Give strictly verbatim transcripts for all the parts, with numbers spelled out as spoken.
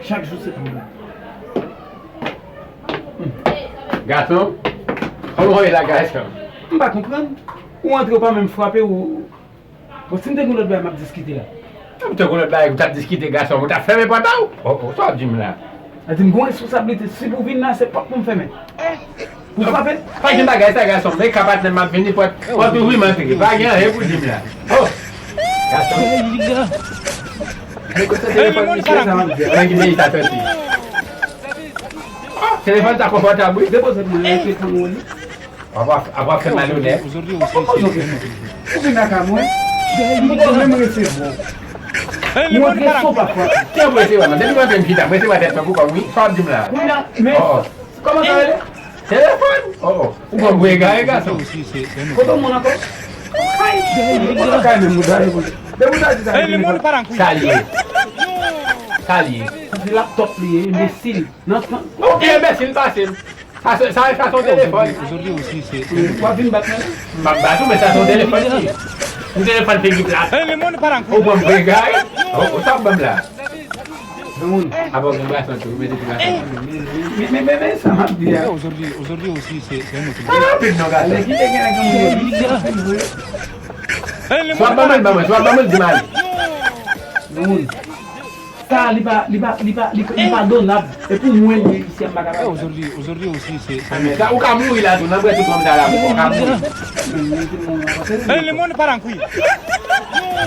Chak jou se pwoblèm. Gason, kòman w ye la, gason? M pa konprann. Ou antre, ou pa menm frape, ou, bon, si m te gen lòt bagay, m ap diskite la. M te gen lòt bagay, ou t ap diskite, gason, ou t ap fèmen pòt la, ou? Oh, oh, sa w ap di m la? Sa di m gon responsablite, si pou vin la, se pòt pou m fèmen. Pou frape? Pa gen bagay sa, gason, men ka patnè m ap vini, pòt, pòt ouvri, m antre. Pa gen anyen pou di m la. Oh! Gason. Mwen konn se telefòn misye, sa m ap di. Nan ki peyi sa sòti? Oh, telefòn sa konfòtab, wi. Depoze pou mwen, rete pou mwen. Apa, apa fè malonèt. Ou vin lakay mwen, m poko menm resevwa w. Mwen antre san pa frape. Kè mwen resevwa, non. Depi mwen antre m chita, mwen resevwa tèt mwen pou kò m, wi. Sa w ap di m la? Kounye a, men, kòman sa rele? Telefòn? Oh, oh. Ou pran gwo egare, gason. Kote moun ankò? Kay! Kote kay menm, ou dale kote. Depi w ta di sa, telefòn. Sa l ye. Sa l ye. Sa se laptòp li ye, enbesil. Nan, nan. Ok, enbesil, pase m. Sa, sa, sa se yon telefòn. W ap vin bat mwen? M ap bat ou, men sa se yon telefòn ki. Yon telefòn figi plat. Ou pran m pou egare? Oh, oh, sa w ap ban m la? Granmoun. Apa gen gason tou, mete ti gason. Men, men, men, men sa m ap di a. Pa rapid non, gason. Nèg ki te gen nan granmoun yo, li se anpil vre. Swa ban mwen, ban mwen, swa ban mwen, di m ale. Granmoun. Sa, li pa, li pa, li pa, li, li pa donab. E pou mwen, li, isi a, m pa kapab. Sa, ou ka mouri la tou, nan bwè tout nonm sa la, ou ka mouri.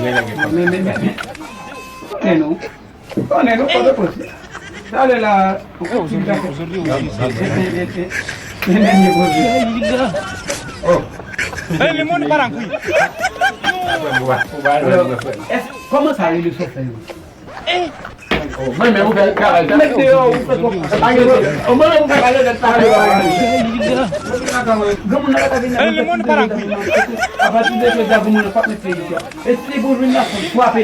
Men, men, men, men. Konnen nou. Konnen nou, kote poze. Talè la, ou konn ti gason. Men, men, men, poze. Oh. Alò, èske, kòman sa rele sou fè yo? Oh, mwen menm ou fè travay sa. Mèt deyò, ou fè twòp. Oh, mwen menm ou fè travay sa. Granmoun nan pa ka vin nan. Apati de jodi a, granmoun nan p ap met pye isi a. E si pou vin nan, fò l frape.